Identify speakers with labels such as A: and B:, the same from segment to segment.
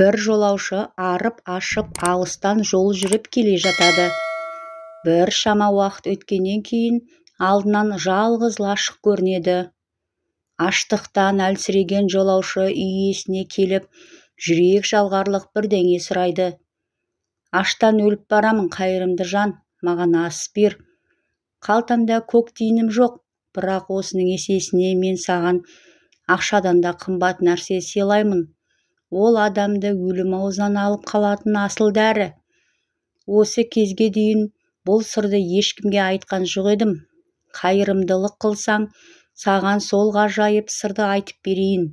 A: Бір жолаушы арып-ашып алыстан жол жүріп келе жатады. Бір шама уақыт өткеннен кейін алдынан жалғыз лашық көрінеді. Аштықтан әлсіреген жолаушы үй иесіне келіп, жүрек жалғарлық бірдеңе сұрайды. Аштан өліп барамын, қайырымды жан, маған ас бер. Қалтамда көк тиыным жоқ, бірақ осының есесіне мен саған ақшадан да қымбат нәрсе сыйлаймын. Ол адамды өлім аузынан алып қалатын асыл дәрі. Осы кезге дейін бұл сырды ешкімге айтқан жоқ едім. Қайырымдылық қылсаң, саған сол ғажайып сырды айтып берейін.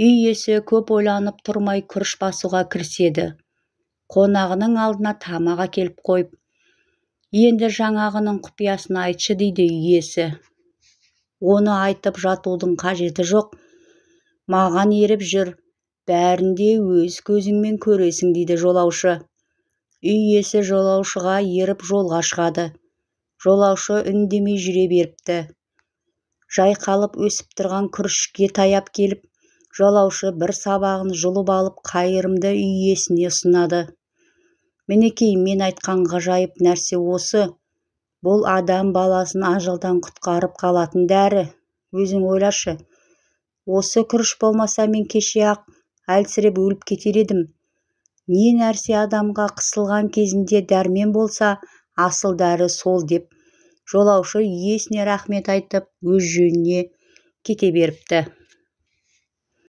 A: Үй иесі көп ойланып тұрмай күріш басуға кіріседі. Қонағының алдына тамақ әкеліп қойып, енді жаңағының құпиясын айтшы, дейді үй иесі. Оны айтып жатудың қажеті жоқ. Маған еріп жүр. Бәрін де өз көзіңмен көресің, дейді жолаушы. Үй иесі жолаушыға еріп жолға шығады. Жолаушы үндемей жүре беріпті. Жайқалып өсіп тұрған күрішке таяп келіп, жолаушы бір сабағын жұлып алып қайырымды үй иесіне ұсынады. Мінекей, мен айтқан ғажайып нәрсе осы. Бұл адам баласын ажалдан құтқарып қалатын дәрі. Өзің ойлашы. Осы күріш болмаса, мен кеше-ақ әлсіреп өліп кетер едім. Не нәрсе адамға қысылған кезінде дәрмен болса, асыл дәрі сол, деп жолаушы иесіне рахмет айтып, өз жөніне кете беріпті.